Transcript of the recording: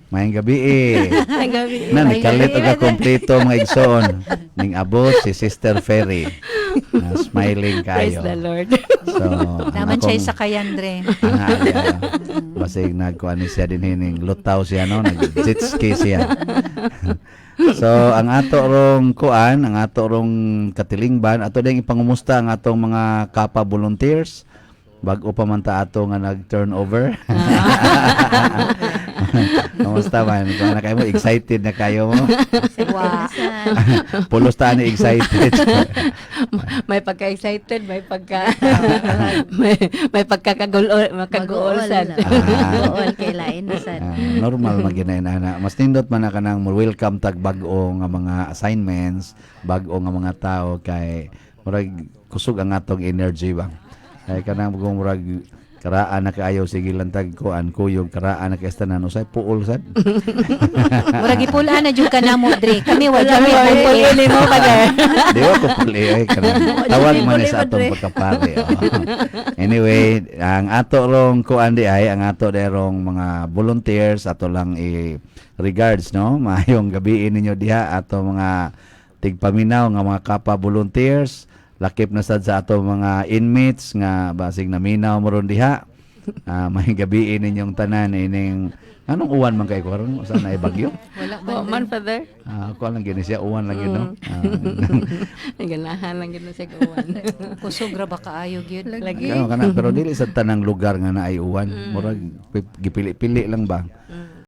Maayong gabi eh. Ang gabi. Na nikalit og kompleto, mga igsoon. Ning abot si Sister Ferry. Na smiling Praise kayo. the Lord. So, ang Naman siya akong- sa kayandre. Ah, yeah. Basig nagkuan ni siya din hining lutaw siya, no, nag jet ski siya. So ang ato rong kuan, ang ato rong katilingban, ato ding ipangumusta ang atong mga kapa volunteers. Bag-o pa man ta ato nga nag turnover. Kumusta man? Kuan na kayo mo, excited na kayo mo? Wa. Pulos ta ni excited. May pagka-excited, may pagkakagulo, makaguol sad. Ah. Maguol kay lain na sad. Ah, normal man gyud na, ana. Mas nindot man na kanang mo welcome tag bag-o nga mga assignments, bag-o nga mga tao kay murag kusog ang atong energy ba. Kay kanang kung murag karaan na kaayo, sige lang tag kuan kuyog, karaan na kay tanan, usay puol sad. Murag ipula na jud ka namo dre. Kami wa jud Kami mi puli puli. mo pa. Di ba ko puli ay kanang tawag man ni sa atong pagkapare. Oh. Anyway, ang ato rong kuan di ay ang ato rong mga volunteers, ato lang i regards, no. Maayong gabi ninyo diha, ato mga tigpaminaw nga mga kapa volunteers, lakip na sad sa ato mga inmates nga basig naminaw mo ron diha. Ah, may gabi ninyong tanan ining anong uwan man kay karon, sa na bagyo? Wala Wa man. man, Father. Ah, kuan lang gini siya, uwan lang yun, no. Ah, Ganahan lang gid na siya uwan. Kusog ra ba kaayo gyud? Lagi. Kano kana, pero dili sa tanang lugar nga naay uwan. Murag gipili-pili lang ba.